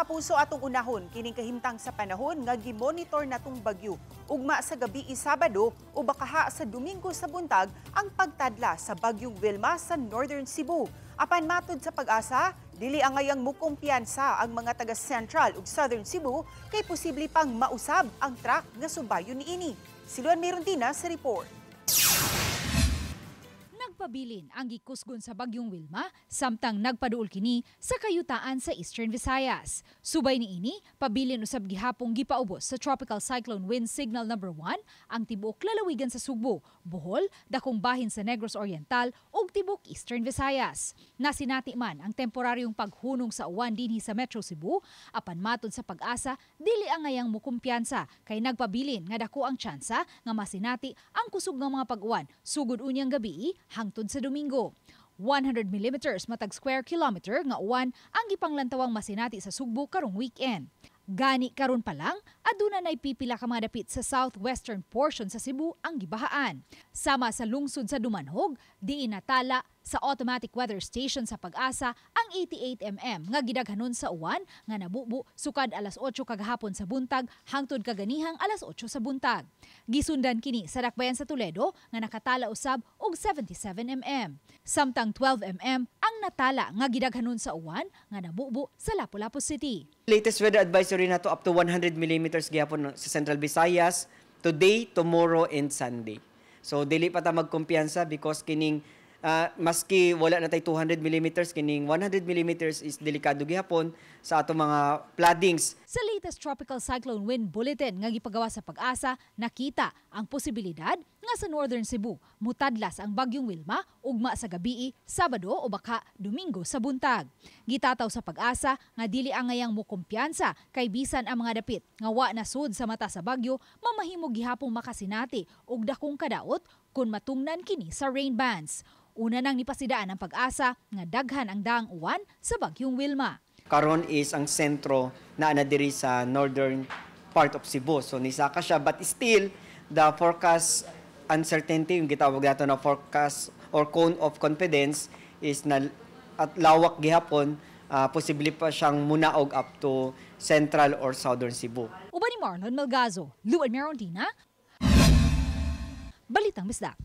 Kapuso, atong unahon kining kahimtang sa panahon nga gimonitor natong bagyo. Ugma sa gabi Sabado o bakaha sa Domingo sa buntag ang pagtadla sa bagyong Wilma sa Northern Cebu. Apan matud sa Pag-asa, dili angayang mukumpiyansa ang mga taga Central ug Southern Cebu kay posible pang mausab ang track nga subayon niini. Si Luan Mirondina sa report. Nagpabilin ang gikusgon sa bagyong Wilma samtang nagpaduol kini sa kayutaan sa Eastern Visayas. Subay niini, pabilin usab gihapong gipaubos sa Tropical Cyclone Wind Signal number 1 ang tibuok lalawigan sa Sugbo, Bohol, dakong bahin sa Negros Oriental ug tibuok Eastern Visayas. Nasinati man ang temporaryong paghunong sa uwan dinhi sa Metro Cebu, apan matod sa Pag-asa, dili angayang mukumpiyansa kay nagpabilin nga dako ang tsansa nga masinati ang kusog nga mga pag-uwan sugod unyang gabi hangtod sa Domingo. 100 millimeters matag square kilometer nga uwan ang gipanglantawang masinati sa Sugbo karong weekend. Gani karon pa lang, aduna nay pipila ka mga dapit sa southwestern portion sa Cebu ang gibahaan. Sama sa lungsod sa Dumanjug, diin natala sa automatic weather station sa Pag-asa ang 88 nga gidaghanon sa uwan nga nabubo sukad alas 8 kagahapon sa buntag hangtod kaganihang alas 8 sa buntag. Gisundan kini sa dakbayan sa Toledo nga nakatala usab og 77 Samtang 12 ang natala nga gidaghanon sa uwan nga nabubo sa Lapu-Lapu City. Latest weather advisory nato, up to 100 millimeters gihapon sa Central Visayas today, tomorrow and Sunday. So dili pa ta magkumpiyansa because kining maski wala na tay 200 millimeters, kining 100 millimeters is delikado gihapon sa ato mga floodings. Sa latest Tropical Cyclone Wind Bulletin nga gipagawa sa Pag-asa, nakita ang posibilidad nga sa Northern Cebu mutadlas ang bagyong Wilma ugma sa gabi Sabado o baka Domingo sa buntag. Gitataw sa Pag-asa nga dili angayang mukumpiyansa kay bisan ang mga dapit nga wa nasud sa mata sa bagyo, mamahimo gihapong makasinati og dakong kadaot kung matungnan kini sa rain bands. Una nang nipasidaan ang Pag-asa nga daghan ang daang uwan sa bagyong Wilma. Karon is ang sentro naa na diri sa northern part of Cebu. So nisaka siya, but still the forecast uncertainty, yung gitawag nato na forecast or cone of confidence, is na at lawak gihapon, posible pa siyang munaog up to central or southern Cebu. Uban ni Marlon Melgazo, Luan Merondina, Balitang Bisdak.